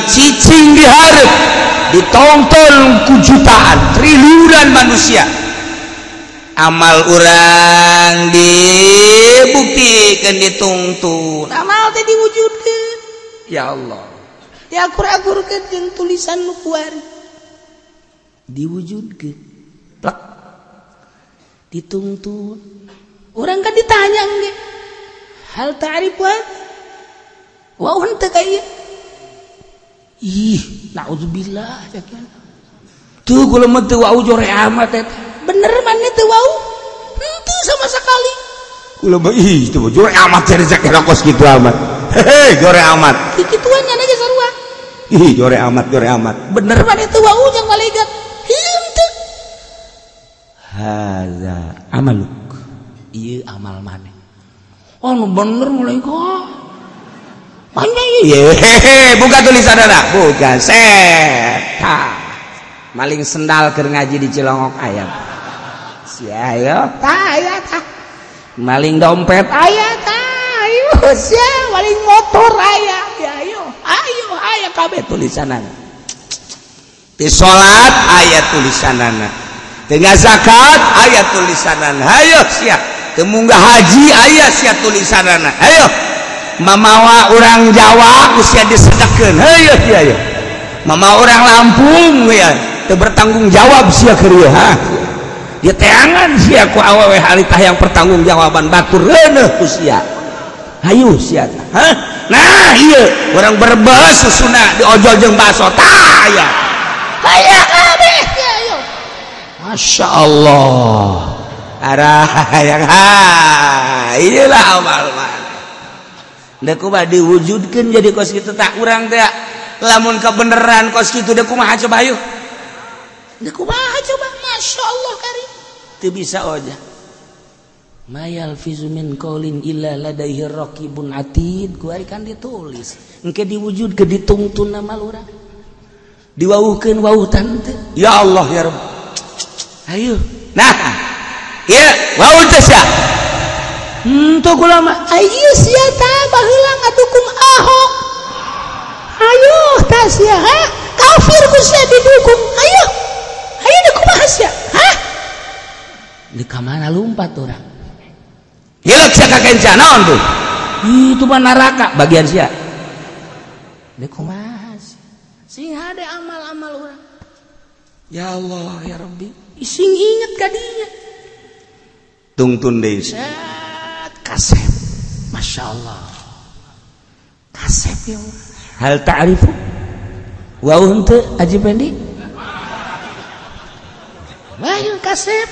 cicing di hareup ditonton ku jutaan triliunan manusia. Amal urang dibuktikan ditungtun, amal teh diwujudkeun. Ya Allah, diakur-akurkeun jeung tulisan nu kuari diwujudkeun, plek ditungtun. Urang kan ditanya ge, hal ta'rifu wa henteu ka ieu. Ih, naudzubillah cakian. Tuh kula mah teu wau jore amat eta. Bener maneh teu wau? Henteu sama sekali. Kula mah ih teu jore amat cari cakian kos kitu amat. Hehe, jore amat. Kikituan nya ge sarua. Ih, jore amat, jore amat. Bener maneh teu wau jeung malaikat. Henteu. Hadza amaluk. Ieu amal maneh. Oh, nu bener malaikat. Mana ieu? Buka tulisanana, buka set. Maling sendal keur ngaji di Cilongok aya. Sia ayo, tah aya tah. Maling dompet aya tah, ayo sia, maling motor aya. Ya ayo, ayo aya kabeh tulisanana. Ti salat aya tulisanana. Teu zakat aya tulisanana. Ayo sia. Teu munggah haji aya sia tulisanana. Ayo. Mamawa orang Jawa usia disedekeun, hayo sia ya. Mama orang Lampung ya, teu bertanggung jawab sia keur ieu, ha. Dia teangan sia ku awewe harita yang pertanggungjawaban batur reuneuh ku sia. Hayu sia, ha? Nah, ieu orang Brebes susuna diojol jeung baso tah aya. Aya kabeh sia ayo. Masya Allah. Arah yang ha, iyalah amal mah. Dek kumaha diwujudkeun jadi kos kitu tak urang teh lamun kebeneran kos kitu dek kumaha coba ayo. Dek kumaha coba, Masya Allah karim. Teu bisa oja. Ma yalfizu min qaulin illa ladaihi raqibun atid, ku ari kan ditulis. Engke diwujudkeun ditungtun amal urang. Diwauhkeun wauh teu. Ya Allah ya Rabb. Ayo. Nah, ieu wauh teh sia. Henteu kula mah ayo sia tah baheula ngadukung Ahok. Ayo tah sia, ha? Kafir ku sia didukung. Ayo. Ayo deuk kumaha sia? Hah? Di ka mana lumpat urang? Hileuk sia ka kenca naon tuh? Itu mah neraka bagian sia. Deuk kumaha sia? Sing hade amal-amal urang. Ya Allah ya Rabbi, sing inget ka dinya. Tungtun deui. Kasep, Masya Allah, kasep ya Allah. Hal ta'rifu wau henteu Haji Pendi? Wah, kasep.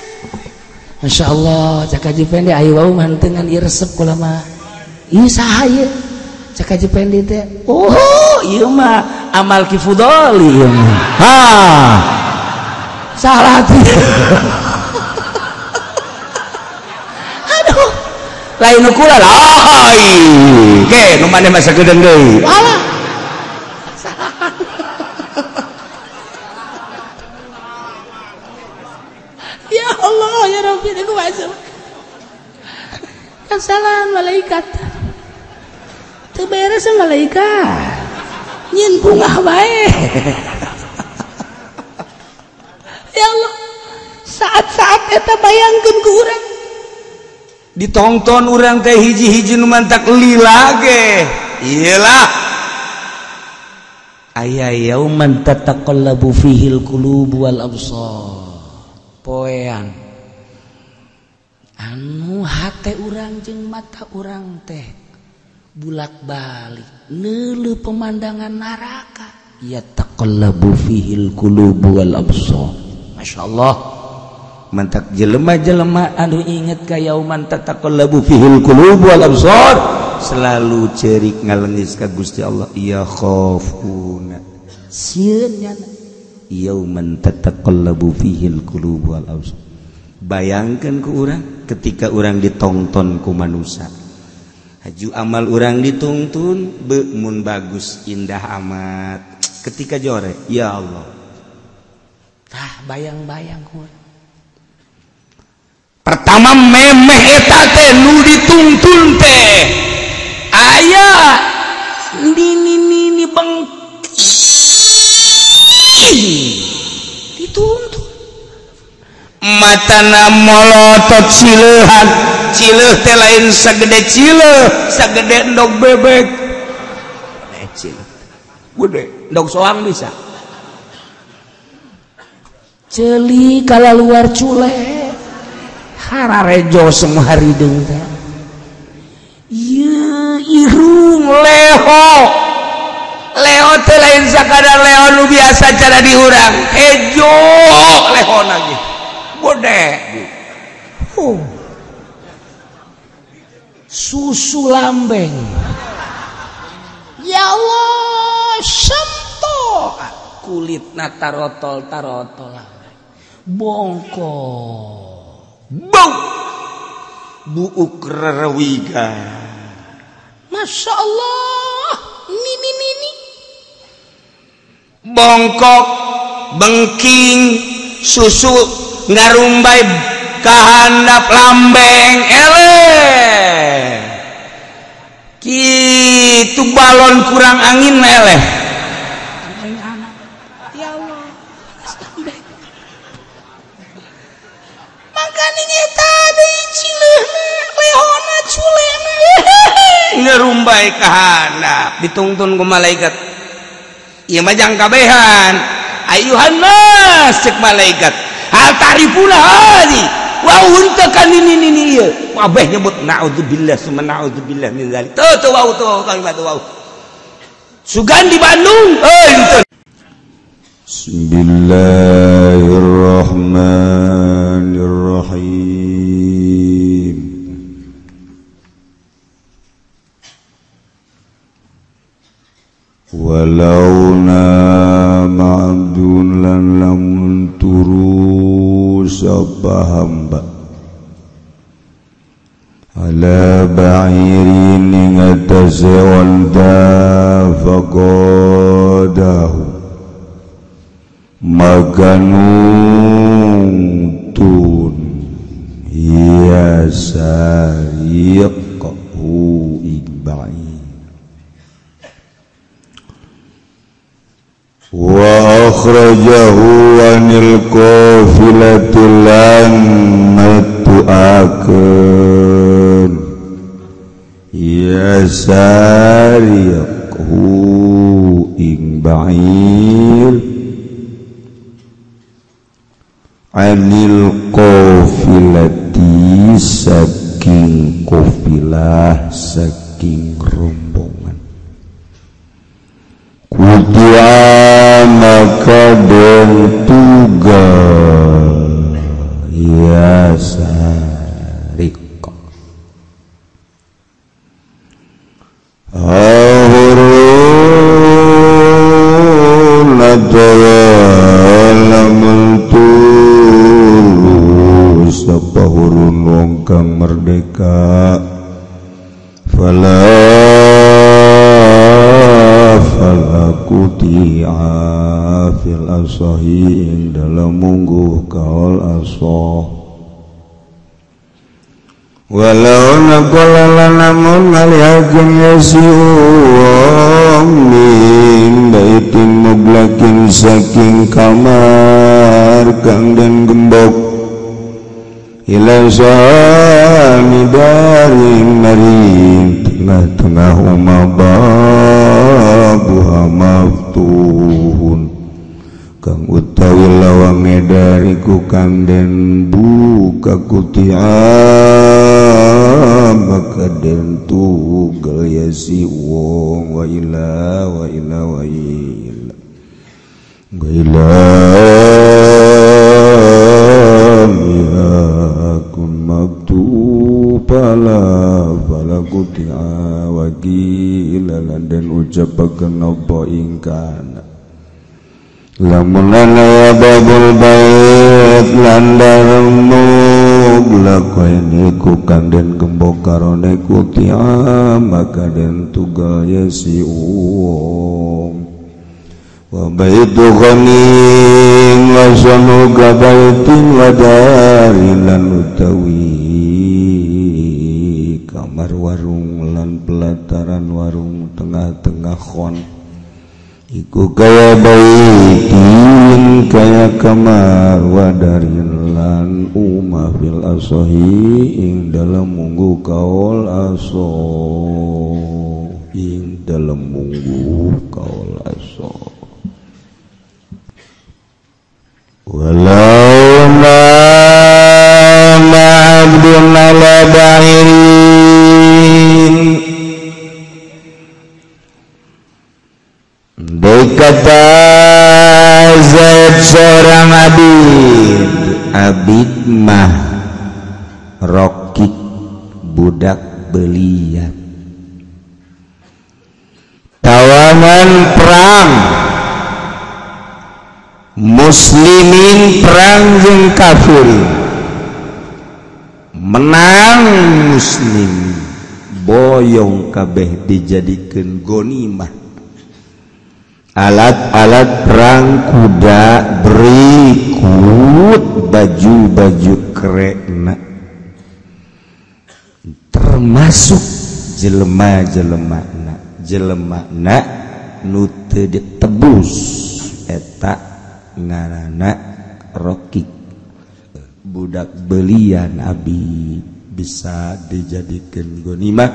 Masya Allah, cak Haji Pendi ayo wau mah henteu ngan ieu resep kula mah. Ieu saha ieu? Cak Haji Pendi teh. Oh, ieu mah amal Ki Fudoli ieu mah. Ha. Salah teh. Lain nu kula lah. Ke nu maneh masa gedeung deui. Alah. Ya Allah ya Rabbi, aku masuk. Kesalahan malaikat. Teu beres malaikat. Nyin bungah bae. Ya Allah, saat-saat eta bayangkeun ku urang. Ditonton urang teh hiji-hiji nu mantak lila ge. Iyalah. Aya yauman tataqallabu fihil qulub wal absar. Poean anu hate urang jeung mata urang teh bulak-balik neuleuh pemandangan neraka. Ya taqallabu fihil qulub wal absar. Masyaallah. Mantak jelema-jelema anu inget ka yauman tataqallabu fihil qulub wal absar selalu cerik ngalengis ka Gusti Allah. Ya khafuna sieun nyana yauman tataqallabu fihil qulub wal absar. Bayangkeun ku urang ketika urang ditongton ku manusia, haju amal urang dituntun beumun bagus indah amat, ketika jore ya Allah tah bayang-bayang ku urang. Pertama memeh eta teh nu dituntun teh aya nini nini bengki Matana molotot cileuhan, cileuh teh lain sagede cileuh, sagede endog bebek. Cileuh. Gede, endog soang bisa. Ceuli kalaluar cule. Hararejo semua harideung teh. Ieu irung leho. Leho teh lain sakadar leho nu biasa cara di urang. Hejo lehona ge. Gede. Oh. Susu lambeng. Ya Allah, semtok kulitna tarotol-tarotol lambeng. Bongkok. Bau. Buuk rerewiga. Masya Allah. Nini nini. Bongkok, bengking, susu ngarumbai kahandap lambeng eleh. Kitu balon kurang angin eleh. Ya Allah. Makanya nyeta deui cileuhna, lehona culena. Ngarumbai kahandap ditungtun ku malaikat. Ieu mah jang kabehan. Ayuhan nas cek malaikat. Hal tarifuna hadi. Wa henteu kan ini ini ieu. Kabeh nyebut naudzubillah summa naudzubillah min zalik. Teu teu wau teu kalimat wau. Sugan di Bandung euy henteu. Bismillahirrahmanirrahim. Walau nama abdun lan lamun turu sapa hamba ala ba'irin ing atase onta faqadahu maka nuntun ya sariqhu ing ba'ir wa akhrajahu anil qafilati lan matuakeun ya sariqhu ing ba'ir anil qafilati saking qafilah saking rombongan kutia maka den tugal ya sariq ahurun lamun tulus sapa hurun wong kang merdeka fala kuti'a fil asahi ing dalam mungguh kaul asah walau naqala lamun ngalihakeun yasiu min baitin mublakin saking kamar kang den gembok ila sami darin marin tengah-tengah umah babuha maftuhun kang utawi lawange dariku kang den buka kutia maka den tugel ya si wong wa ila wa ila wa ila wa ila yakun maktubala fala kutia wa qila lan den ucapakeun apa ingkana lamun ana babul bait landar muglakoin iku kang den gembok karone kutia maka den tugal ya si wong wa baitu ghanim wa sanu gabaitin wa darin lan utawi kamar warung lan pelataran warung tengah-tengah khon Iku kaya baitin kaya kamar wadarin lan umah fil asohi ing dalem munggu kaul aso ing dalem munggu kaul aso walau ma abdun ala ba'irin kata Zaid seorang abid, abid mah rokik budak belian tawanan perang muslimin perang jeung kafir menang muslim boyong kabeh dijadikeun gonimah alat-alat perang kuda berikut baju-baju kerena termasuk jelema-jelema jelemana nu teu ditebus eta ngaranna rokik budak belian abi bisa dijadikeun gonimah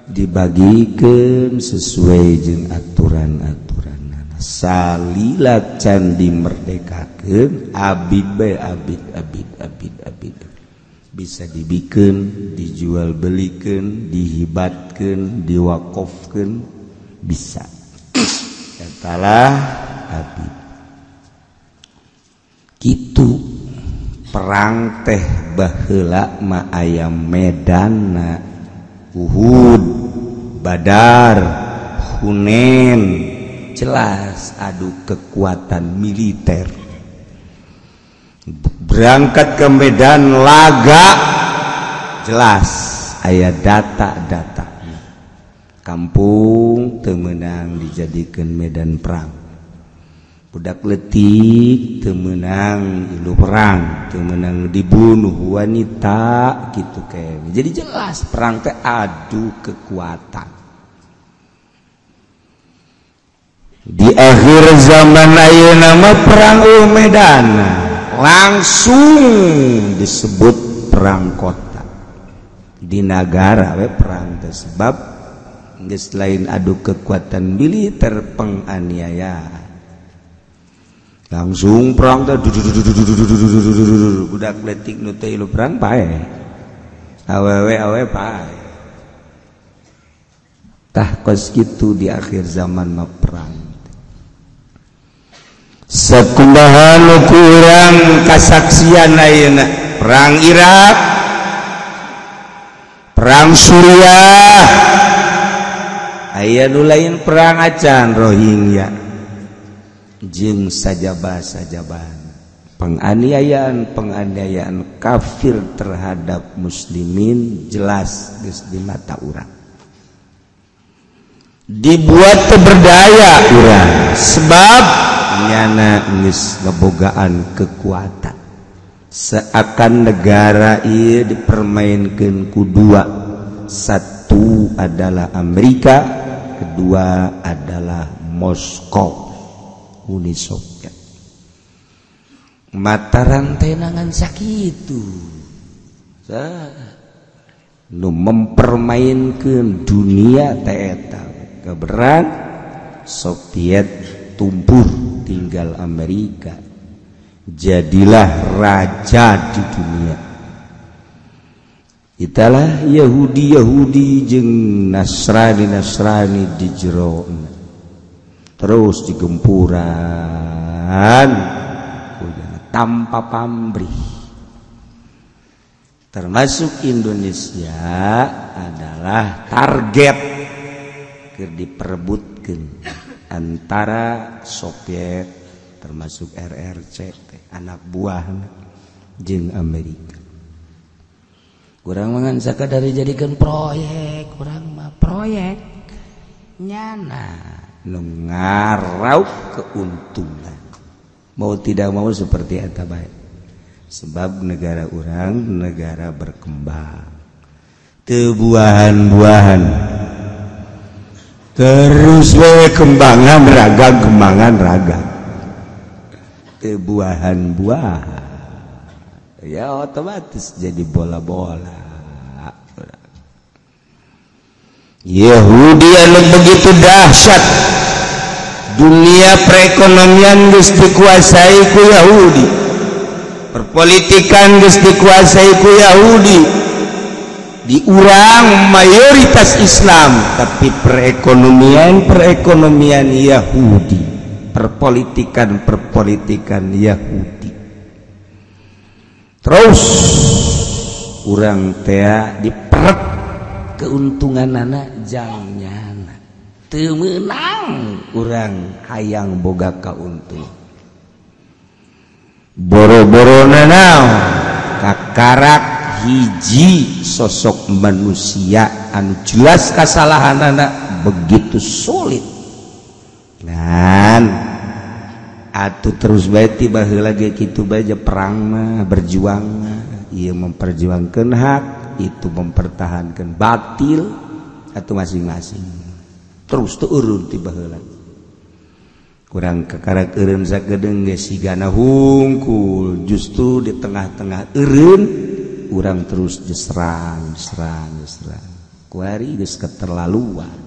dibagikan sesuai jeung aturan-aturan salila can dimerdekakeun abid bae abid abid abid abid bisa dibikeun dijual belikeun dihibatkeun diwakofkeun bisa etalah abid kitu perang teh baheula mah aya medanna Uhud, Badar, Hunain jelas adu kekuatan militer berangkat ke medan laga jelas aya data-data kampung teu meunang dijadikeun medan perang budak letik teu meunang ilu perang teu meunang dibunuh wanita gitu kayak jadi jelas perang teh adu kekuatan. Di akhir zaman ayeuna mah perang medan langsung disebut perang kota di nagara we perang teh sebab geus lain adu kekuatan militer penganiayaan langsung perang teh budak letik nu teh ilu perang pae awewe awe pae tah kos kitu di akhir zaman mah perang sakumaha nu kurang kasaksian ayeuna perang Irak perang Suriah aya nu lain perang acan Rohingya jeung sajaba-sajaba penganiayaan-penganiayaan kafir terhadap muslimin jelas geus di mata urang dibuat berdaya urang sebab nyana geus ngebogaan kekuatan seakan negara ieu dipermainkeun ku dua, satu adalah Amerika, kedua adalah Moskow Uni Soviet. Mata rantai nangan sakitu nu mempermainkan dunia teh eta keberan Soviet tumpur tinggal Amerika jadilah raja di dunia. Italah Yahudi-Yahudi jeung Nasrani-Nasrani di jero terus digempuran tanpa pamrih. Termasuk Indonesia adalah target keur diperebutkeun antara Soviet termasuk RRC anak buah jeung Amerika. Kurang mangan sakadar dijadikeun proyek, kurang mah proyek nyana nu ngaraup keuntungan. Mau tidak mau seperti eta bae. Sebab negara urang negara berkembang. Teu buahan-buahan. Terus we kembangan raga, kembangan raga. Kebuahan buah. Ya otomatis jadi bola-bola. Yahudi anu begitu dahsyat. Dunia perekonomian geus dikuasai ku Yahudi. Perpolitikan geus dikuasai ku Yahudi. Di urang mayoritas Islam, tapi perekonomian Yahudi, perpolitikan Yahudi. Terus urang tea diperet keuntungan anak jangnyana teu meunang urang hayang boga kauntung. Boro-boro nanaon kakarak hiji sosok manusia anu jelas kesalahan anak begitu sulit. Ngan atuh terus bae tiba heula ge kitu bae perang mah berjuang mah ieu memperjuangkeun hak, itu mempertahankan batil atau masing-masing. Terus turun tiba heula. Kurang kakarak eureun sakedeung ge sigana hungkul, justru di tengah-tengah eureun urang terus diserang, serang, serang. Kuari geus keterlaluan.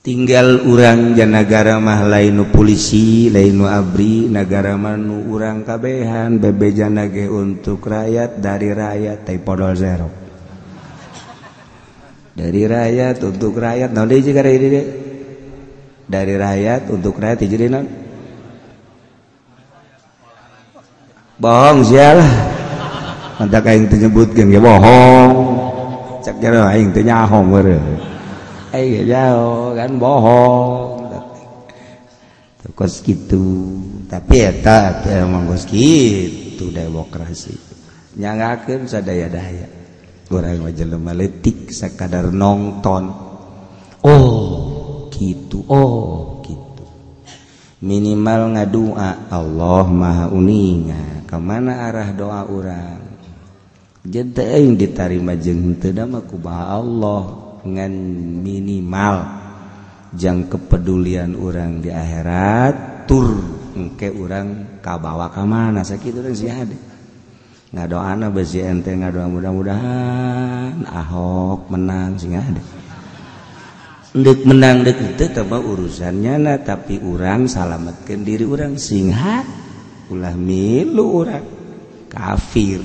Tinggal urang janagara mah lain nu polisi, lain nu abri, nagara mah nu urang kabehan, bebejana ge untuk rakyat, dari rakyat, tai podol zero. Dari rakyat untuk rakyat, naon deui jeung deui? Dari rakyat untuk rakyat jadi naon? Bohong sialah. Mantak aing teu nyebutkeun ge bohong. Cek jero aing teu nyaho meureun. Aing jauh kan bohong. Kos kitu. Tapi eta emang kos kitu demokrasi. Nyangakeun sadaya-daya. Urang mah jelema leutik sakadar nongton. Oh, kitu. Oh, kitu. Minimal ngadua Allah Maha Uninga. Kemana arah doa urang? Jeung teuing ditarima jeung henteu da mah kumaha Allah. Ngan minimal jang kepedulian urang di akhirat tur engke urang kabawa ka mana sakitu urang sih hade ngadoana besi ente ngadoa mudah-mudahan Ahok menang sing hade deuk menang deuk teu teh mah urusannya na, tapi urang salametkeun diri urang sing hade ulah milu urang kafir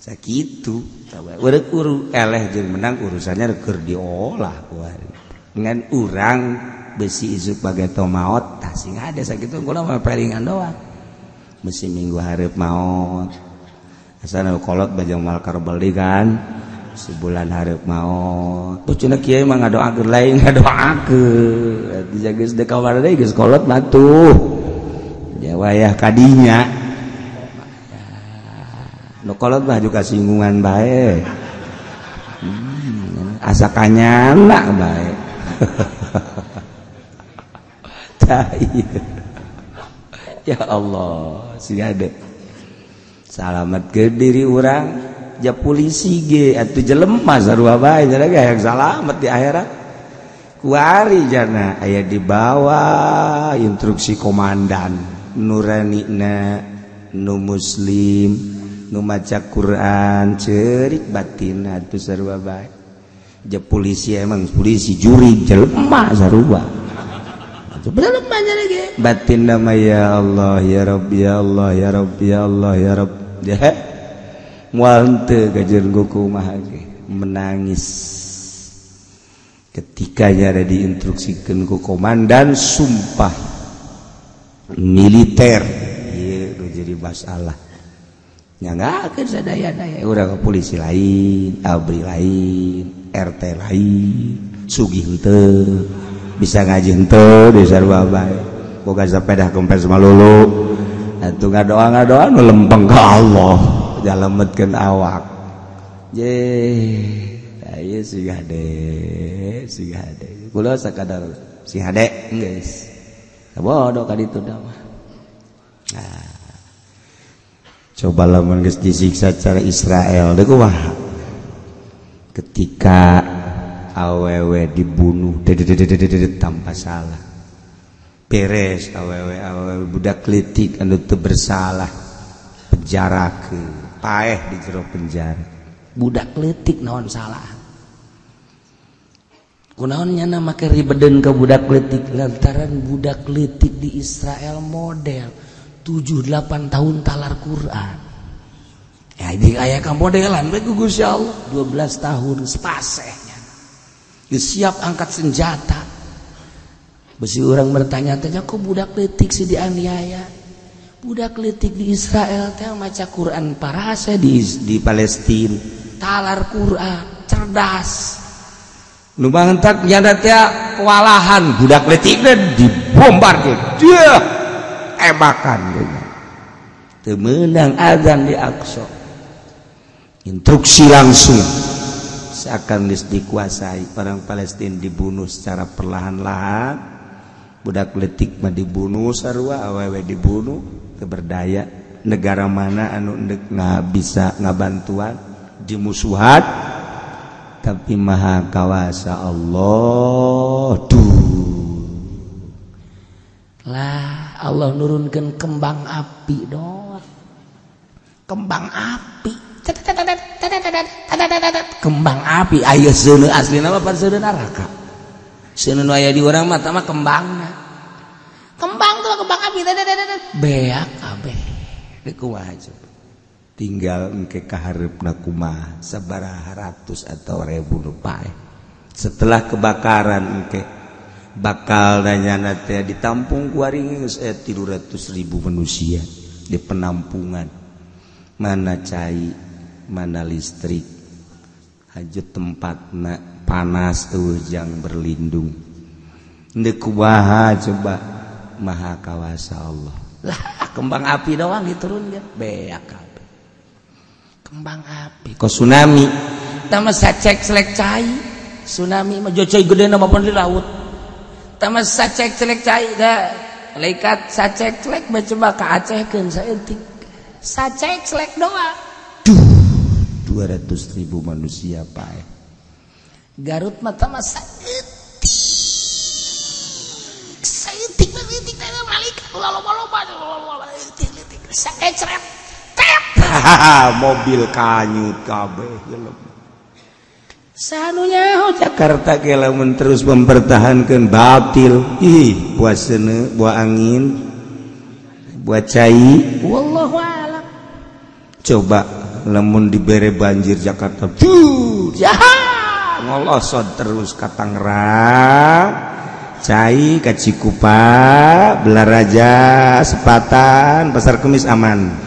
sakitu urang uru eleh jeung menang urusannya keur diolah kuari ngan urang besi isuk bagai maot tah sing ada sakitu kula mah palingan doang besi minggu hareup maot asana kolot bajang mal karbel kan sebulan hareup maot tuh cenah kiai mah ngadoakeun lain ngadoakeun atuh geus deuk kabar deui geus kolot mah tuh wayah kadinya nu kolot mah juga singgungan bae asa kanyana bae. Ya Allah sing ade salamet ke diri urang ja polisi ge atuh jelema sarua bae cenah ge hayang salamet di akhirat kuari jana aya di bawah instruksi komandan nuranina nu muslim nu maca Quran cerik batin atuh sarua bae ja polisi emang polisi juri jelema sarua atuh jelema lagi batin nama ya Allah ya Rabb ya Allah ya Rabb ya Allah ya Rabb ya moal henteu gajeun kumaha ge menangis ketika nyara diinstruksikeun ku komandan sumpah militer ieu nu jadi masalah nyangakeun sadaya-daya urang ke polisi lain, abri lain, RT lain, sugih henteu, bisa ngaji henteu di sarua bae. Boga sepeda kempes malulu. Atuh ngadoa-ngadoa nu lempeng ka Allah, nyalametkeun awak. Ye, ieu sing hade, sing hade. Kula sakadar sing hade geus. Bodoh ka ditu da mah. Nah. Coba lamun geus disiksa cara Israel deui kumaha? Ketika awewe dibunuh tanpa salah. Beres awewe awewe budak leutik anu teu bersalah penjarakeun, paeh di jero penjara. Budak leutik naon salah? Kunaon nyana make ribeden ka budak leutik lantaran budak leutik di Israel model 7-8 tahun talar Quran. Ya di aya ka modelan we ku Gusti Allah 12 tahun sepasehnya. Geus siap angkat senjata. Besi orang bertanya-tanya kok budak leutik sih dianiaya. Budak leutik di Israel teh maca Quran parase di Palestina talar Quran cerdas. Nu bangentak nyana teh kewalahan budak leutik teh dibombardir. Dia embakan teu meunang azan di Aqsa. Instruksi langsung seakan geus dikuasai orang Palestina dibunuh secara perlahan-lahan. Budak leutik mah dibunuh sarua awewe dibunuh teu berdaya. Negara mana anu endek bisa ngabantuan dimusuhan, tapi maha kawasa Allah. Duh lah Allah nurunkeun kembang api doang. Kembang api kembang api aya seuneu aslina mah pan seuneu neraka. Seuneu nu aya di urang mah tah mah kembangna. Kembang tuh kembang api beak kabeh. Deuk kumaha coba. Tinggal engke kahareupna kumaha sabaraha ratus atau ribu nu paeh. Setelah kebakaran engke bakal nanyana teh ditampung ku ari geus 300.000 manusia di penampungan. Mana cai, mana listrik, haju tempatna panas eueuh jang berlindung. Deuk kumaha coba maha kawasa Allah. Lah kembang api doang diturunkeun beak kabeh. Kembang api kok tsunami tah mah sacek selek cai. Tsunami mah jocoi gedena mah di laut. Tah mah sacek selek cai da malaikat sacek selek mah coba ka Acehkeun saeutik. Sacek selek doang. Duh, 200.000 manusia paeh. Garut mah tah mah saeutik. Saeutik saeutik teh malaikat ulah loba-loba leutik-leutik saecret. Mobil kanyut kabeh jelema. Sanunya Jakarta ge lamun terus mempertahankan batil. Ih, buah seuneu, buah angin, buah cai. Wallahu a'lam. Coba lamun dibere banjir Jakarta, ngolosot terus ka Tangerang, cai ka Cikupa, Belaraja, Sepatan, Pasar Kemis aman.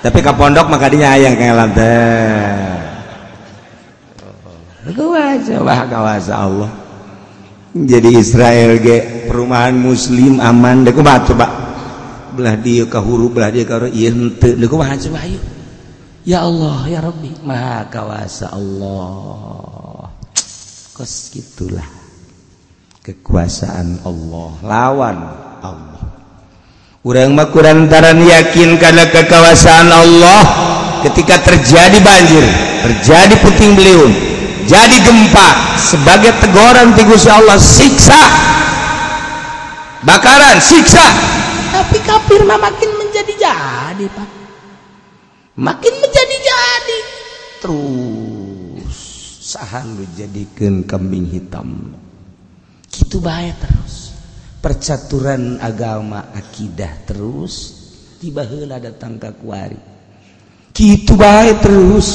Tapi ke pondok maka dia ayang kayak lantai. Coba kawasa Allah. Jadi Israel ge perumahan muslim aman. Dek kumaha coba? Belah dieu ka huru, belah dieu ka huru, ieu henteu. Dek kumaha coba ayo. Ya Allah, ya Rabbi, maha kawasa Allah. Kos gitulah kekuasaan Allah lawan Allah. Urang mah kurantaran yakin karena kekuasaan Allah ketika terjadi banjir, terjadi puting beliung, jadi gempa, sebagai teguran ti Gusti Allah, siksa, bakaran, siksa. Tapi kafir mah makin menjadi-jadi, Pak. Makin menjadi-jadi. Terus saha nu jadikeun kambing hitam. Kitu bae terus. Percaturan agama akidah terus tiba heula datang ka kuari. Kitu bae terus.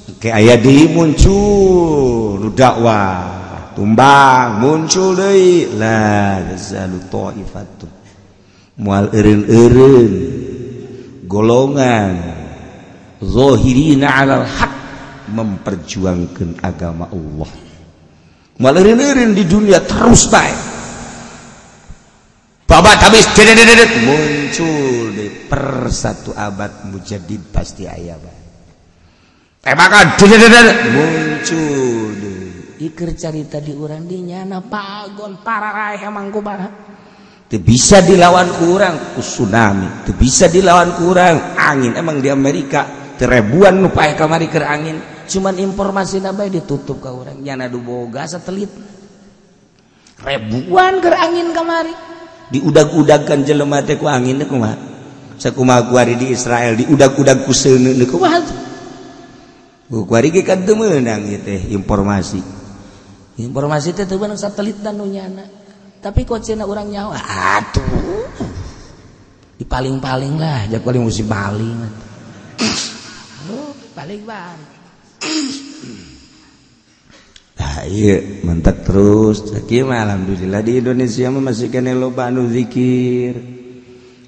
Oke, aya deui muncul nu dakwah, tumbang muncul deui la tazalu taifatu. Moal eureun-eureun golongan zahirina 'alal haq memperjuangkan agama Allah. Moal eureun-eureun di dunia terus bae. Babat habis dedet muncul di per satu abad mujadid pasti aya bae. Tembakan dedet muncul di iker carita di urang di nyana pagon pararaeh emang kumaha. Teu bisa dilawan ku urang ku tsunami, teu bisa dilawan ku urang angin. Emang di Amerika Teu ribuan nu paeh kamari keur angin, cuman informasina bae ditutup ka urang. Nyana du boga satelit. Ribuan keur angin kamari. Diudag-udagkan jelema teh ku angin teh kumaha? Sakumaha kuari di Israel diudag-udag ku seuneu kumaha? Kuari ge kan teu meunang ieu teh informasi. Informasi teh teu meunang satelit dan nu nyana. Tapi kocena urang nyawa atuh. Di paling-paling lah, jak paling musim paling. Oh, paling bang. Nah, iya, mantap terus. Kieu mah alhamdulillah di Indonesia mah masih keneh loba anu zikir.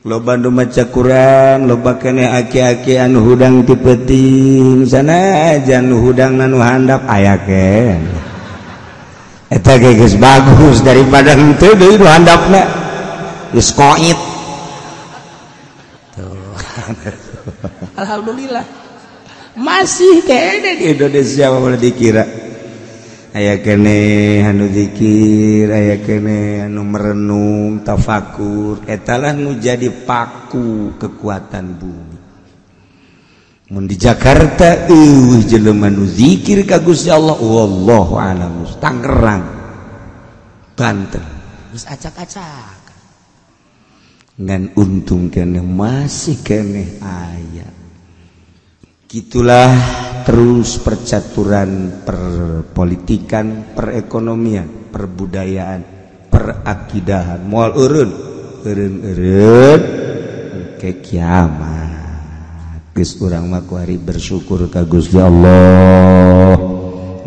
Loba anu maca Quran, loba keneh aki-aki anu hudang ti peuting, sanajan nu hudang anu handap aya keneh. Eta ge geus bagus daripada henteu deui nu handapna. Geus koit. Tuh. Alhamdulillah. Masih kene di Indonesia mah boleh dikira. Aya keneh anu zikir, aya keneh anu merenung, tafakur, eta lah nu jadi paku kekuatan bumi. Mun di Jakarta eueuh jelema nu zikir ka Gusti Allah, wallahu a'lam. Tangerang, Banten geus acak-acak. Ngan untung keneh masih keneh aya. Gitulah terus percaturan perpolitikan, perekonomian, perbudayaan, perakidahan. Moal eureun, eureun-eureun ke kiamat. Geus urang mah kuari bersyukur ka Gusti Allah.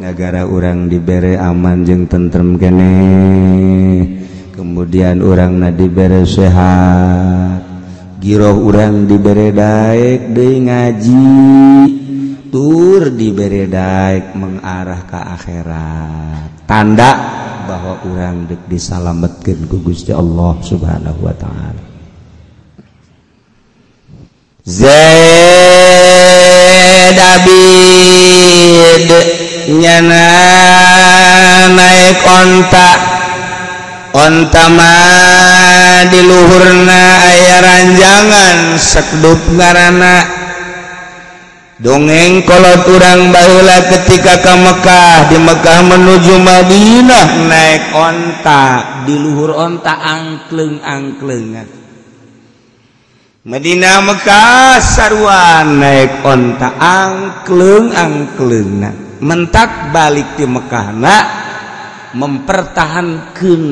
Nagara urang dibere aman jeung tentrem keneh. Kemudian urangna dibere sehat. Giroh urang dibere daek deui ngaji. Tur dibere daek mengarah ke akhirat. Tanda bahwa urang deuk disalametkeun ku Gusti Allah Subhanahu wa taala. Zaid Abid nyana naik onta. Onta mah di luhurna aya ranjangan sekdup ngaranna. Dongeng kolot urang baheula ketika ke Mekah, di Mekah menuju Madinah naik onta, di luhur onta angkleng-angklengan. Madinah Mekah sarua naik onta angkleng-angklengan. Mentak balik di Mekahna mempertahankan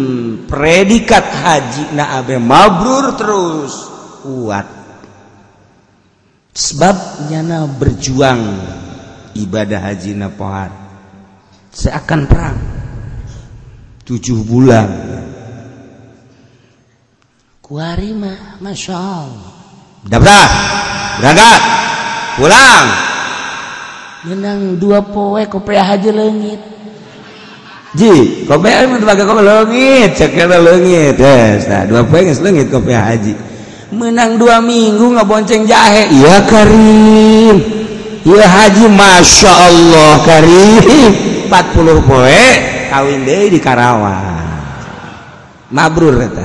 predikat haji na abe mabrur terus kuat. Sebab nyana berjuang ibadah haji na pohar seakan perang 7 bulan. Kuari mah masya Allah. Daftar, berangkat, pulang. Menang 2 poe kopiah haji leungit. Ji, kopiah mah tebaga kopiah leungit, cekna leungit. Yes, nah 2 poe geus leungit kopiah haji. Menang 2 minggu ngabonceng jahe. Iya karim. Iya haji masya Allah karim. 40 poe kawin deui di Karawang. Mabrur eta.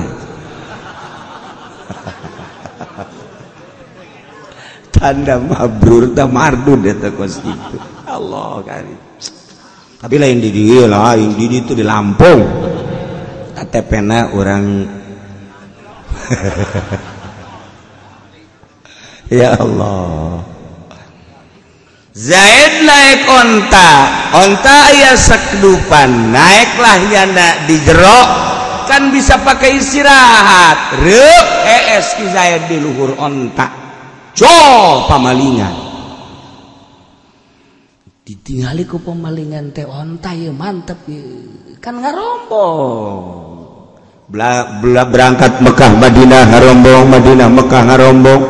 Tanda mabrur ta mardud eta kos kitu. Allah karim. Tapi lain di dieu lain di ditu di Lampung. KTP-na urang ya Allah. Zaid naik onta, onta aya sekdupan, naiklah nyana di jero kan bisa pakai istirahat. Reup es ki Zaid di luhur onta. Jo pamalingan. Ditingali ku pemalingan teh onta ieu mantep ieu. Kan ngarombong. Bla, bla berangkat Mekah Madinah ngarombong, Madinah Mekah ngarombong,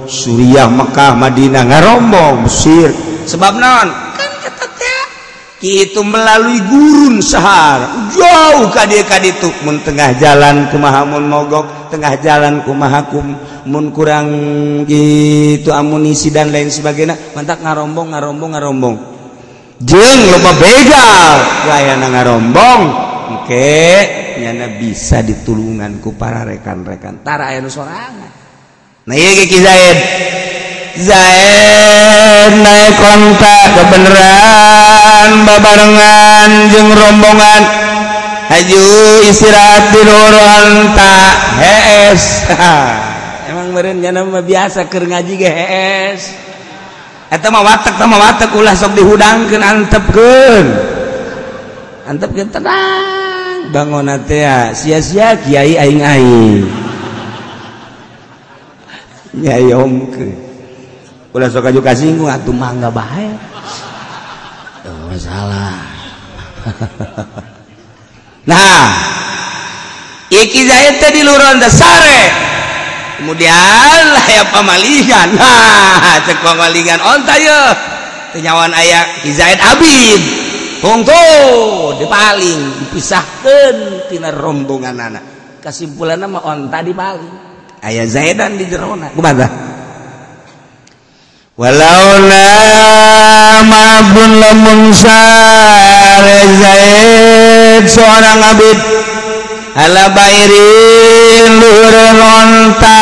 Suriah Mekah Madinah ngarombong, Mesir. Sebab naon? Kan eta teh kitu melalui gurun Sahara. Jauh ka dieu ka ditu, mun tengah jalan kumaha mun mogok, tengah jalan kumaha mun kurang gitu amunisi dan lain sebagainya, mantak ngarombong ngarombong ngarombong. Jeung loba begal layana ngarombong, engke nyana bisa ditulungan ku para rekan-rekan. Tara aya nu sorangan. Nah ieu ge Ki Zaid. Zaid naik onta kebeneran babarengan jeung rombongan haju istirahat di luhur onta hees. Emang meureun nya mah biasa keur ngaji ge hees. Eta mah watek ulah sok dihudangkeun antepkeun. Antepkeun tenang bangun teh sia-sia kiai aing-aing. Nyayomkeun. Ulah sok aju kasinggung atuh mangga bae. Oh, masalah. Nah, iki Zaid teh di luhur onta sare. Kemudian aya pamalingan. Nah, cek pamalingan onta ye. Teu nyawan aya Ki Zaid Abid. Tungtung dipaling, dipisahkeun tina rombonganana. Kesimpulanna mah onta dipaling. Aya Zaidan di jerona. Kumaha? Walau nama pun lamun sare Zaid seorang abid ala bairin luhureun onta.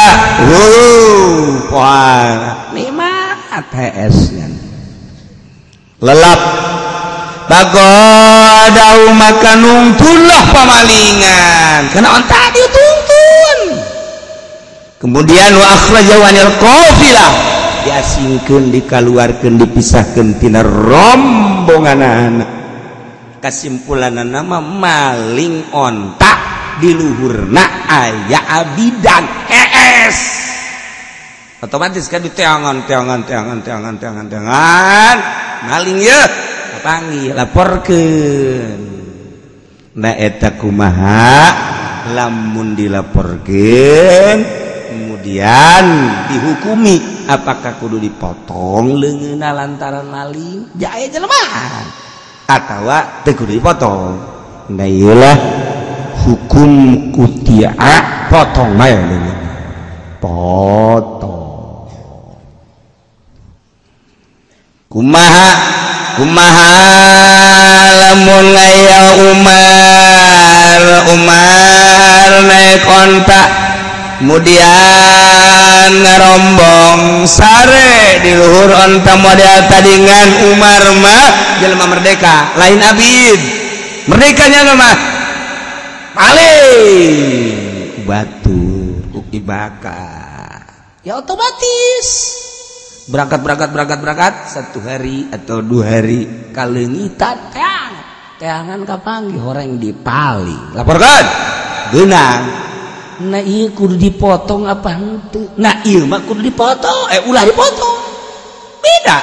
Wah, nikmat HS lelap bagodau maka nungtunlah pamalingan karena onta dituntun. Kemudian wa akhrajahu anil qafilah, diasingkeun, dikaluarkeun, dipisahkeun tina rombonganana. Kesimpulanna mah maling onta di luhurna aya abidan hees. Otomatis kan diteangan maling ye panggil laporkeun. Nah eta kumaha lamun dilaporkeun kemudian dihukumi, apakah kudu dipotong leungeunna lantaran maling jae jelema atawa teu kudu dipotong. Nah ieu lah hukum kutia, potong bae leungeunna, potong. Kumaha kumaha lamun aya Umar naik onta kemudian ngarombong sare di luhur onta model tadingan. Umar mah jelema merdeka, lain abid. Merdekanya mah paling batu ku dibakar ya otomatis berangkat satu hari atau 2 hari kaleungitan teangan kapanggih horeng dipaling laporkan geunang. Nah ieu kudu dipotong apa henteu? Nah ieu mah kudu dipotong, ulah dipotong beda.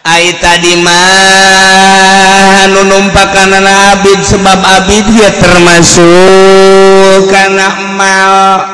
Ai tadi mah nu numpakanana abid sebab abid ya termasuk kana mal.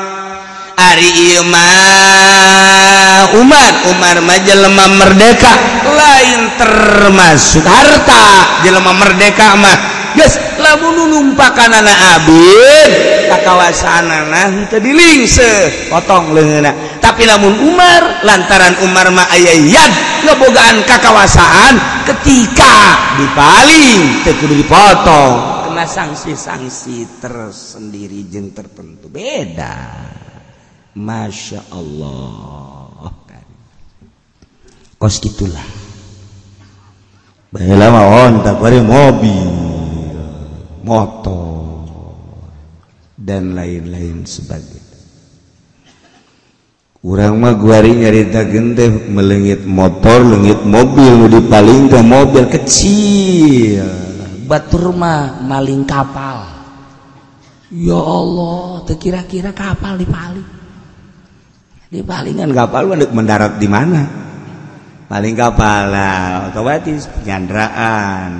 Ari ieu mah Umar mah jelema merdeka, lain termasuk harta jelema merdeka mah. Geus lamun numpakanana abid ka kawasanana henteu dilingse potong leungeunna. Tapi lamun Umar, lantaran Umar mah aya yad ngebogaan kakawasaan, ketika dipaling teu kudu dipotong, kena sanksi-sanksi tersendiri jeung tertentu beda. Masya Allah, kos gitulah. Baheula mah onta bari mobil, motor dan lain-lain sebagainya. Urang mah guari nyaritakeun teh melengit motor, leungit mobil, nu dipaling ke mobil kecil. Batur mah maling kapal. Ya Allah, teu kira-kira kapal dipaling. Dipalingan kapal mah mendarat di mana? Paling kapal lah, otomatis penyanderaan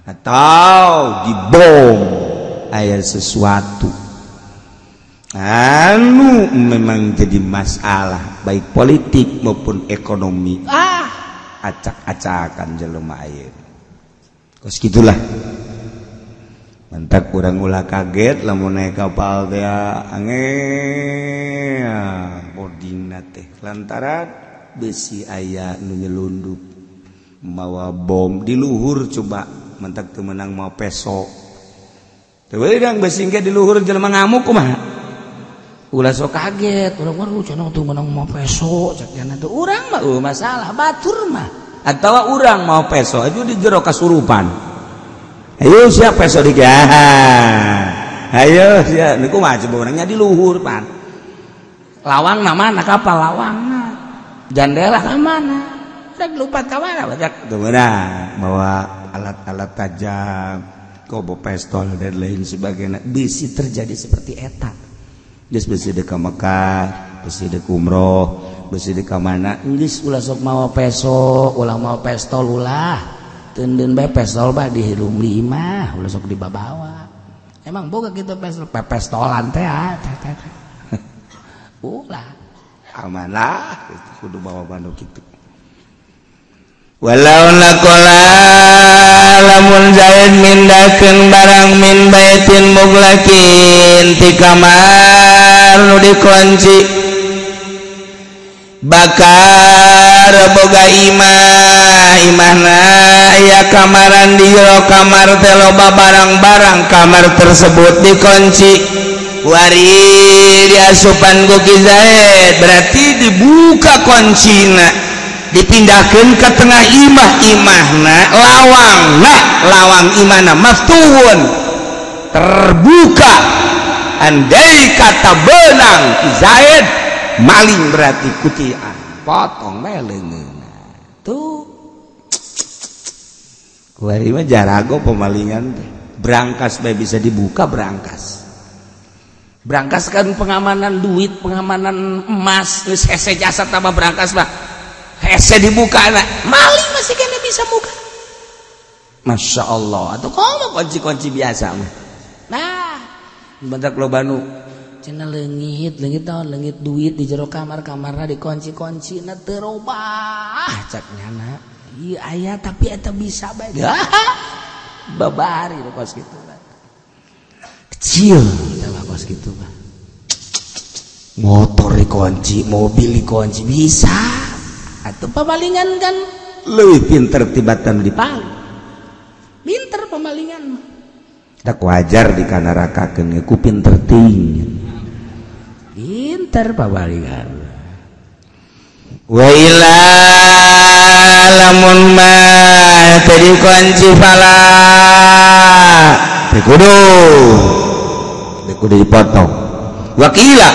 atau dibom aya sesuatu anu memang jadi masalah baik politik maupun ekonomi. Acak-acakan jelema ayeuna. Kos gitulah. Mantak urang ulah kaget lamun naik kapal teh angel boardingna teh lantaran besi aya nu nyelundup mawa bom di luhur. Coba mantak teu meunang mawa peso teu weudang besi engke di luhur jelema ngamuk kumaha. Ulah sok kaget, urang waduh cenah tuh menang mau peso cek cenah tuh urang mah masalah batur mah. Atawa urang mau peso aja di jero kasurupan. Ayo siap peso di ayo siap niku mah coba urangnya di luhur pan. Lawang na mana kapal lawangna. Jandela ka mana? Rek lupa ka mana banyak tuh beunang bawa alat-alat tajam, kobo pistol dan lain sebagainya. Bisi terjadi seperti eta. Geus besi deuk ka Mekah, besi deuk umroh, besi deuk ka mana, geus ulah sok mawa peso, ulah mawa pistol ulah. Teunden bae pistol bah di hirung di imah, ulah sok dibabawa. Emang boga kitu pistol, pepestolan teh ah. Ulah. Aman lah, kudu bawa bandung kitu. Walau naqala lamun zaid mindahkeun barang min baitin muglakin ti kamar nu dikunci bakar boga imah imahna aya kamaran di jero kamar teh loba barang-barang kamar tersebut dikunci wari diasupan ku Ki Zaid berarti dibuka kuncina dipindahkan ke tengah imah imahna lawangna lawang imahna maftuhun terbuka andai kata benang Ki Zaid maling berarti kutian potong bae leungeunna tuh kuari mah jarago pemalingan teh berangkas bae bisa dibuka berangkas berangkas kan pengamanan duit pengamanan emas geus hese jasa tambah berangkas mah hese dibuka anak maling masih kena bisa buka. Masya Allah atau komo kunci-kunci biasa mah. Nah bentak lo banu cenah leungit leungit naon leungit duit di jero kamar kamarna dikunci-kunci na teu robah cak nyana ieu aya tapi eta bisa bae babari kos kitu kecil eta mah kos kitu mah motor dikunci mobil dikunci bisa atau pemalingan kan lebih pinter tibatan dipaling pinter pemalingan mah tak wajar dikanarakakeun ku pinter ting pinter pemalingan wa ila lamun mah teu dikunci fala teu kudu dipotong wakila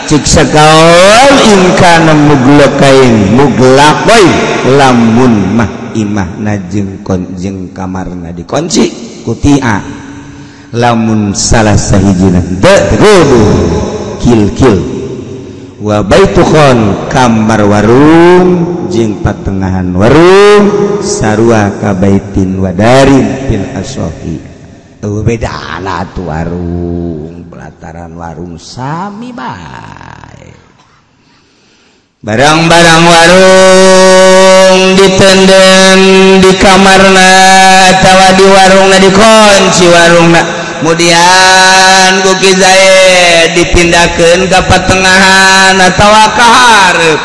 cik sakaol ingkana muglakain muglaqai lamun mah imahna jeung jeung kamarna dikunci kutia lamun salah sahijina teu kudu kil-kil wa baitukhon kamar warung jeung patengahan warung sarua ka baitin wadarin fil asohi bedana atuh warung pelataran warung sami bae barang-barang warung ditenden di kamarna atawa di warungna dikunci warungna kemudian ku Ki Zaid dipindahkeun ka patengahan atawa ka hareup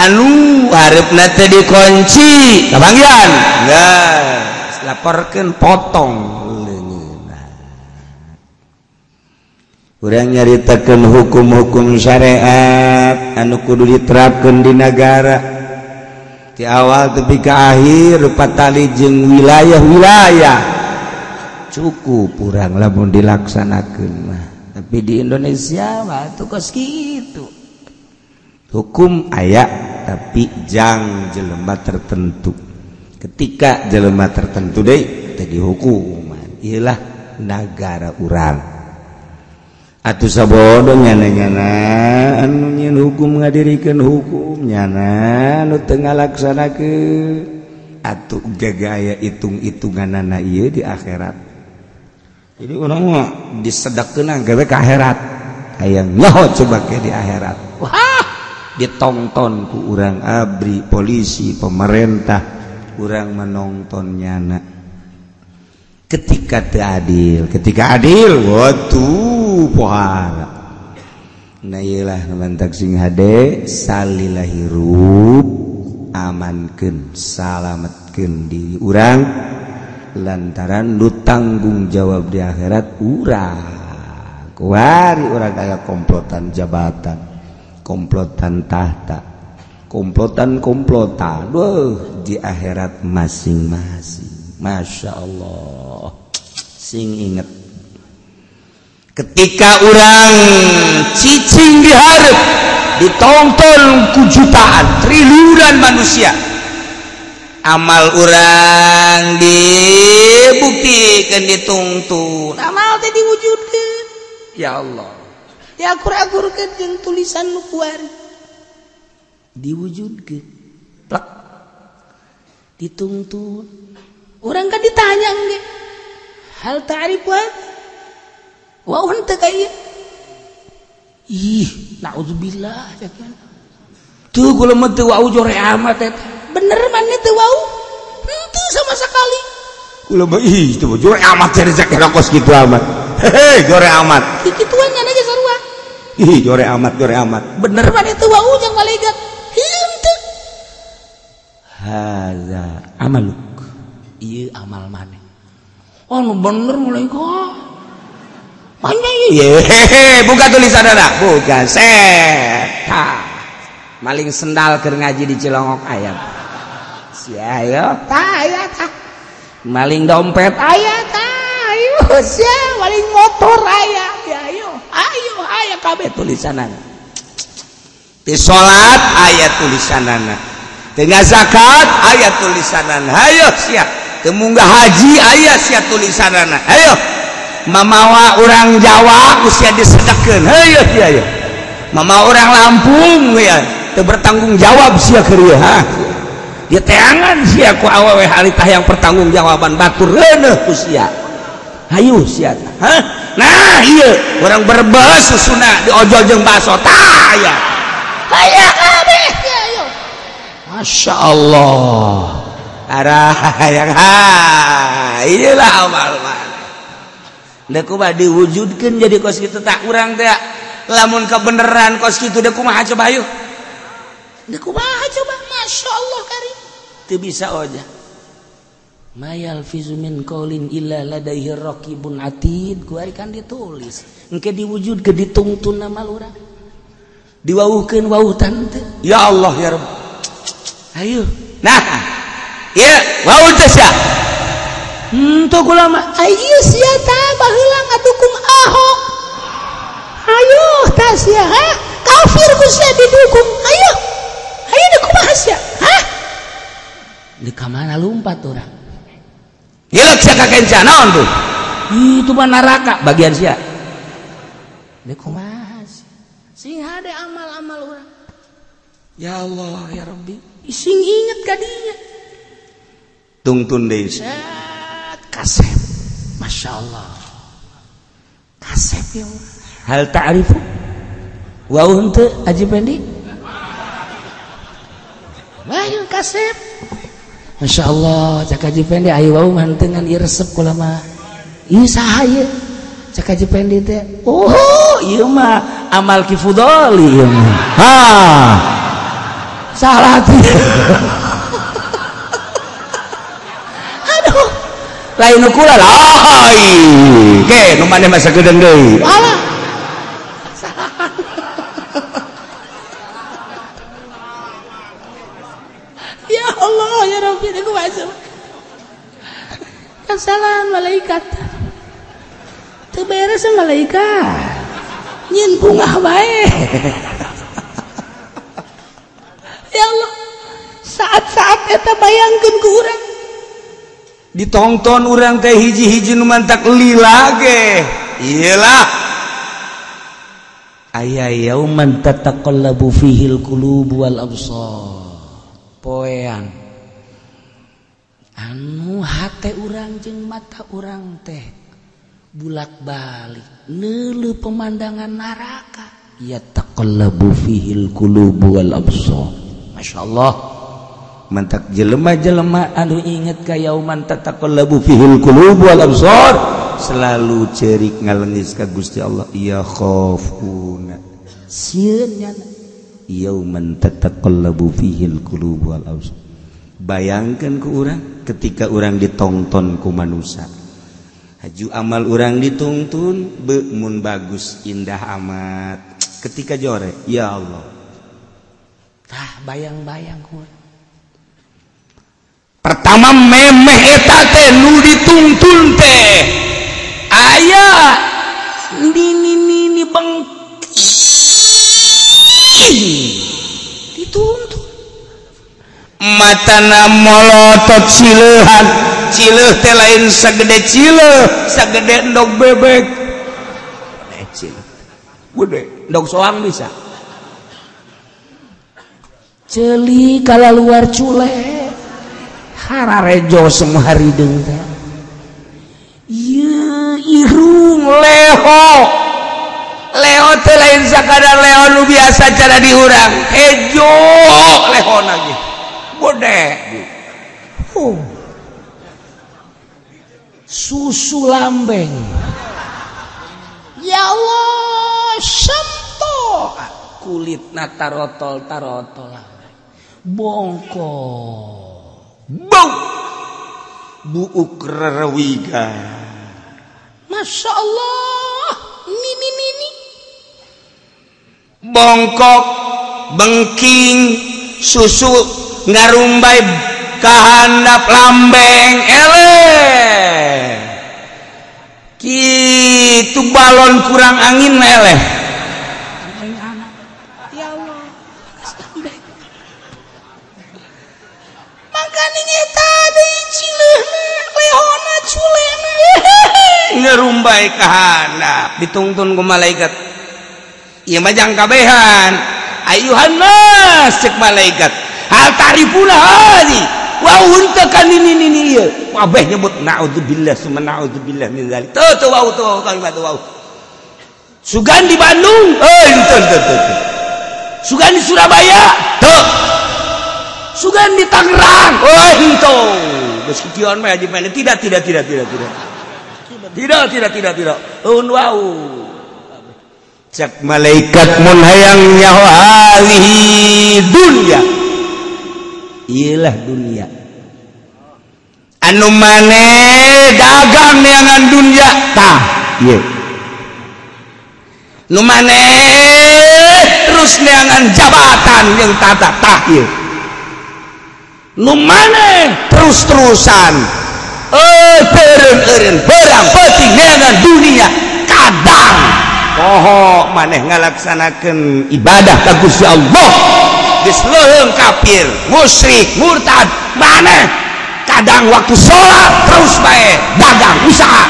anu hareupna teh dikunci kabanggian geus laporkeun potong leungeunna. Urang nyaritakeun hukum-hukum syariat anu kudu diterapkeun di nagara ti awal tepi ka akhir rupa tali jeung wilayah-wilayah cukup urang lamun dilaksanakeun mah. Tapi di Indonesia mah tuh kos kitu hukum aya tapi jang jelema tertentu ketika jelema tertentu deui teh dihukuman ieulah nagara urang atuh sabodo nyana-nyana anu nyieun hukum ngadirikeun hukum nyana anu teu ngalaksanakeun atuh gagaya hitung-hitunganana ieu di akhirat. Jadi urang mah disedekeun gawe ka akhirat hayang nyaho coba ke di akhirat wah ditonton ku urang abri polisi pemerintah urang menonton nyana ketika teu adil ketika adil watuh pohara. Nah iyalah mantak sing hade salila hirup amankeun salametkeun diri urang lantaran lu tanggung jawab di akhirat urang Kuari urang aya komplotan jabatan, komplotan tahta, komplotan-komplotan. Duh, di akhirat masing-masing. Masya Allah. Sing inget. Ketika orang cicing diharap, ditonton ku jutaan, triliunan manusia. Amal orang dibuktikan, dituntun. Amal teh diwujudkan. Ya Allah. Diakur-akurkeun jeung tulisan nu kuari. Diwujudkeun. Plek. Ditungtun. Urang kan ditanya ge. Hal ta'rifu wa henteu ka ieu. Ih, naudzubillah cakan. Tuh kula mah teu wau jore amat eta. Bener maneh teu wau? Henteu sama sekali. Kula mah ih teu jore amat cari kos kitu amat. Hehe, jore amat. Kikituan nya ge sarua. Ih, jore amat, jore amat. Bener maneh teu wau jeung malaikat. Henteu. Hadza amaluk. Ieu amal maneh. Oh, nu bener malaikat. Mana ieu? Buka tulisanana, buka. Set. Maling sendal keur ngaji di Cilongok aya. Sia ayo, tah aya tah. Maling dompet aya tah. Ayo sia, maling motor aya. Ya ayo, ayo aya kabeh tulisanana. Ti salat aya tulisanana. Teu zakat aya tulisanana. Hayo sia. Teu munggah haji aya sia tulisanana. Hayo. Mamawa orang Jawa usia disedekeun. Hayo sia ayo. Mama orang Lampung ya teu bertanggung jawab sia keur ieu ha. Dia teangan sia ku awewe haritah yang pertanggungjawaban batur reuneuh ku sia. Hayu sia ha. Nah ieu urang Brebes susuna diojol jeung baso tah aya. Aya kabeh sia ayo. Masya Allah. Arah yang ha ieulah amal mah. Deuk kumaha diwujudkeun jadi kos kitu tak urang teh lamun kebeneran kos kitu deuk kumaha coba ayo. Deuk kumaha coba Masya Allah karim. Teu bisa oja. Mayal fizu min qaulin illa ladaihi raqibun atid kuari kan ditulis. Engke diwujudkeun ditungtun amal urang. Diwauhkeun wautan teh. Ya Allah ya Rabb. Ayo. Nah, ieu wau teh sia. Henteu kula mah ayo sia tah baheula ngadukung Ahok. Ayo tah sia ha kafir ku sia didukung. Ayo. Ayo deuk kumaha sia? Hah? Deuk ka mana lumpat urang? Hileuk sia ka kenca naon tuh? Itu mah neraka bagian sia. Deuk kumaha sia? Sing hade amal-amal urang. Ya Allah ya Rabbi. Sing inget ka dinya. Tungtun deui. Kasep. Masya Allah. Kasep ya Allah. Hal ta'rifu? Wau henteu Haji Pendi? Wah, kasep. Masya Allah, cak Haji Pendi ayo wau mah henteu ngan ieu resep kula mah. Ieu saha ieu? Cak Haji Pendi teh. Oh, ieu mah amal Ki Fudoli ieu mah. Ha. Salah teh. Aduh. Lain nu kula lah. Ke nu maneh masa gedeung deui. Alah. Ya Allah ya Rabbi aku masuk. Kesalahan malaikat. Teu beres malaikat. Nyin bungah bae. Ya Allah. Saat-saat eta bayangkeun ku urang. Ditonton urang teh hiji-hiji nu mantak lila ge. Iyalah. Aya yauman tataqallabu fihil qulub wal absar. Poean anu hate urang jeung mata urang teh bulak-balik neuleuh pemandangan neraka. Ya taqallabu fihil qulub wal absar. Masyaallah. Mantak jelema-jelema anu inget ka yauman tataqallabu fihil qulub wal absar selalu cerik ngalengis ka Gusti Allah. Ya khafuna sieun nyana yauman tataqallabu fihil qulub wal absar. Bayangkan ku urang ketika urang ditonton ku manusia. Haju amal urang ditungtun be mun bagus indah amat ketika jore ya Allah. Tah bayang-bayang ku. Pertama memeh eta teh nu ditungtun teh aya nini bengking dituntun matana molotot cileuhan cileuh teh lain sagede cileuh sagede endog bebek cileuh gede endog soang bisa ceuli kala luar cule hararejo semua harideung teh ieu irung leho leho teh lain sakadar leho nu biasa cara diurang hejo leho lagi gede susu lambeng ya Allah semto kulitna tarotol tarotol bongkok bau buuk rerewiga Masya Allah nini nini bongkok bengking susu ngarumbai kahandap lambeng eleh kitu balon kurang angin eleh ya Allah makanya tadi cileuhna lehona culena ngerumbai kahandap ditungtun ku malaikat ieu mah jang kabehan ayuhan nas cek malaikat hal tarifuna hadi wa henteu kan ini ini ieu kabeh nyebut naudzubillah summa naudzubillah min zalik teu teu wau teu kalimat wau sugan di Bandung euy henteu teu teu sugan di Surabaya teu sugan di Tangerang euy henteu geus kikieuan mah haji mah tidak tidak tidak tidak tidak tidak tidak tidak tidak eueun wau cek malaikat mun hayang nyaho hadhihi dunya iyalah dunia anu maneh dagang neangan dunia tah ieu nu maneh terus neangan jabatan jeung tata tah ieu nu maneh terus-terusan eureun-eureun berang peuting neangan dunia kadang poho maneh ngalaksanakeun ibadah ka Gusti Allah geus leuheung kafir musyrik murtad maneh kadang waktu sholat terus bae dagang usaha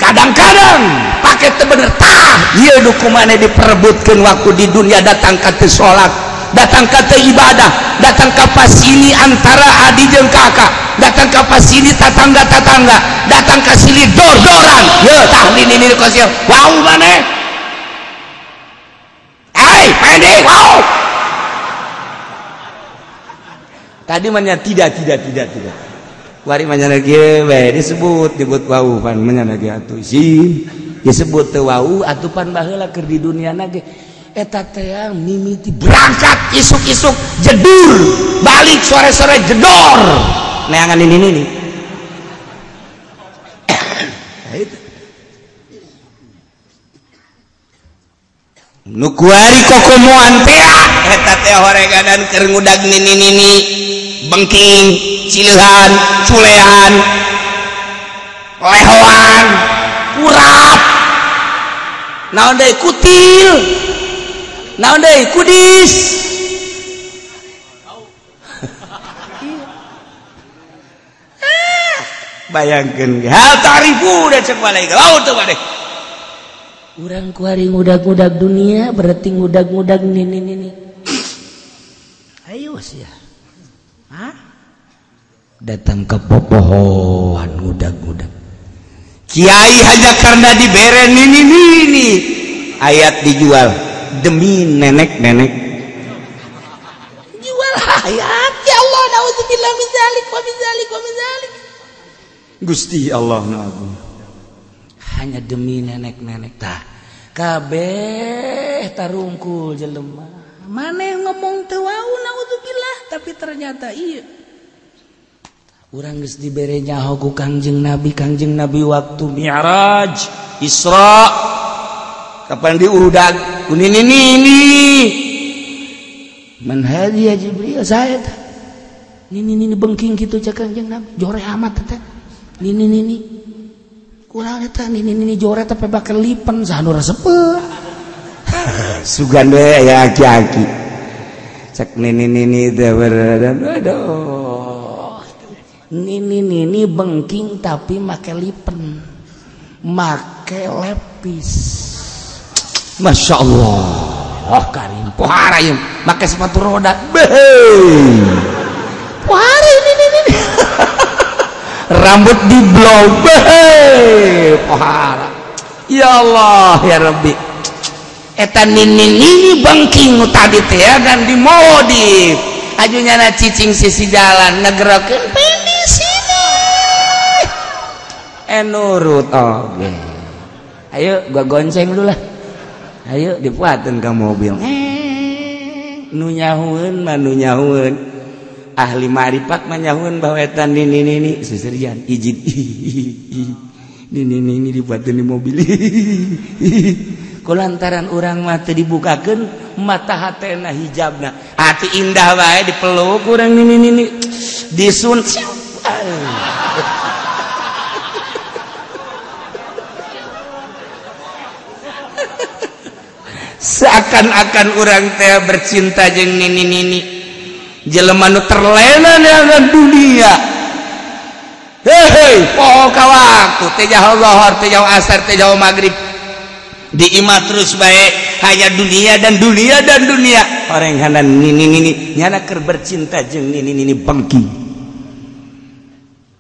kadang-kadang pakai teu bener tah ieu nu ku maneh diperebutkeun waktu di dunia datang ka teu sholat datang ka teu ibadah datang ka pasini antara adi jeung kakak datang ka pasini tatangga-tatangga datang ka sini dor-doran ye tah nini nini kosio wow maneh ai pendek wow tadi manya tidak tidak tidak tidak wari manya lagi we disebut disebut wau pan manya lagi atuh isin disebut teu wau atuh pan baheula keur di dunia na ge eta teh mimiti berangkat isuk-isuk jedur balik sore-sore jedor neangan ini ini itu nu kuari kokomoan teh eta teh horegadan keur ngudag nini-nini bengking cileuhan culean lehoan kurap naon deui kutil naon deui kudis bayangkeun hal tarifu da cek malaikat laut teu maneh urang kuari ngudag-ngudag dunia berarti ngudag-ngudag nini nini ayo sia hah datang ke popohoan ngudag-ngudag kiai hanya karena dibere nini nini ayat dijual demi nenek-nenek jual hayat ya Allah naudzubillah min zalik wa min zalik wa min zalik Gusti Allah nu hanya demi nenek-nenek tah kabeh tarungkul jelema maneh ngomong teu wau naudzubillah tapi ternyata iya Urang geus dibere nyaho ku Kangjeng Nabi, Kangjeng Nabi waktu Mi'raj, Isra, kapan diudag ku nini nini. Man hadhi ya Jibril saya teh. Nini nini bengking kitu cek Kangjeng Nabi, jore amat teh. Nini nini. Kurang eta nini nini jore tapi bakal lipen saha nu resepeun. Sugan we aya aki-aki. Cek nini nini teh aduh. Nini nini bengking tapi make lipen, make lepis. Masya Allah, oh karim, pohara ieu, make sepatu roda, behei, pohara ini nini, rambut di blow, behei, pohara. Ya Allah, ya Rabbi, eta nini nini bengking tadi teh kan dimodif, ajunya na cicing sisi jalan ngegerakeun penis sini. Nurut oke. Ayo gua gonceng dulu lah. Ayo dipuateun ka mobil. Nu nyahueun mah nu nyahueun. Ahli ma'rifat mah nyahueun bahwa eta nini nini seserian ijid. Nini nini dipuateun di mobil. Kulantaran urang mah teu dibukakeun mata hatena hijabna. Hati indah wae dipeluk urang nini nini disun. Seakan-akan orang teh bercinta jeung nini nini jelema nu terlena dengan dunia. Hei, poho ka waktu teh jauh lohor, teh jauh asar, teh jauh maghrib. Di imah terus bae hanya dunia dan dunia dan dunia. Orang hanan nini nini nyana keur bercinta jeung nini nini bengking.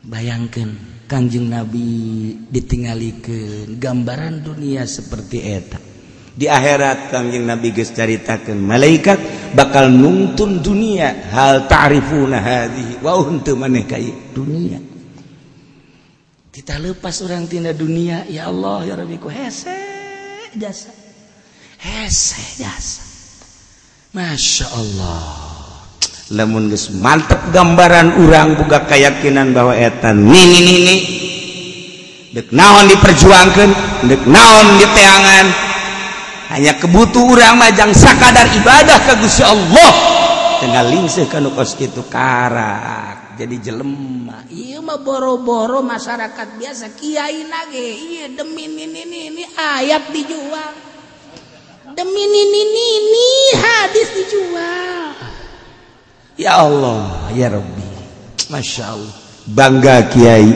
Bayangkeun Kangjeng Nabi ditinggalikeun gambaran dunia seperti eta. Di akhirat Kangjeng Nabi geus caritakeun malaikat bakal nungtun dunia, hal ta'rifuna hadhihi wa henteu maneh ka dunia. Kita lepas urang tina dunia, ya Allah ya Rabbi ku hese jasa. Hese jasa. Masya Allah. Lamun geus mantep gambaran urang boga keyakinan bahwa eta nini nini deuk naon diperjuangkeun, deuk naon diteangan. Hanya kebutuh urang mah jang sakadar ibadah ka Gusti Allah. Tinggal lingseuh ka nu kos kitu karak jadi jelema. Ieu mah boro-boro masyarakat biasa kiai nage ieu demi nini nini ayat dijual. Demi nini nini hadis dijual. Ya Allah, ya Rabbi. Masya Allah. Bangga kiai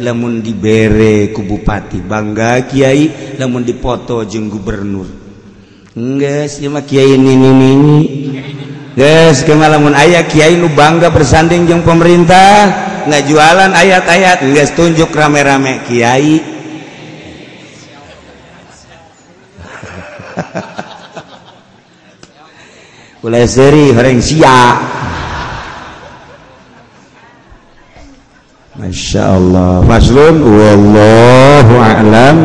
lamun dibere ku bupati, bangga kiai lamun dipoto jeung gubernur. Geus ieu mah kiai nini nini. Geus kumaha lamun aya kiai nu bangga bersanding jeung pemerintah, ngajualan ayat-ayat, geus tunjuk rame-rame kiai. Ulah seuri horeng sia. Masya Allah. Faslun wallahu a'lam.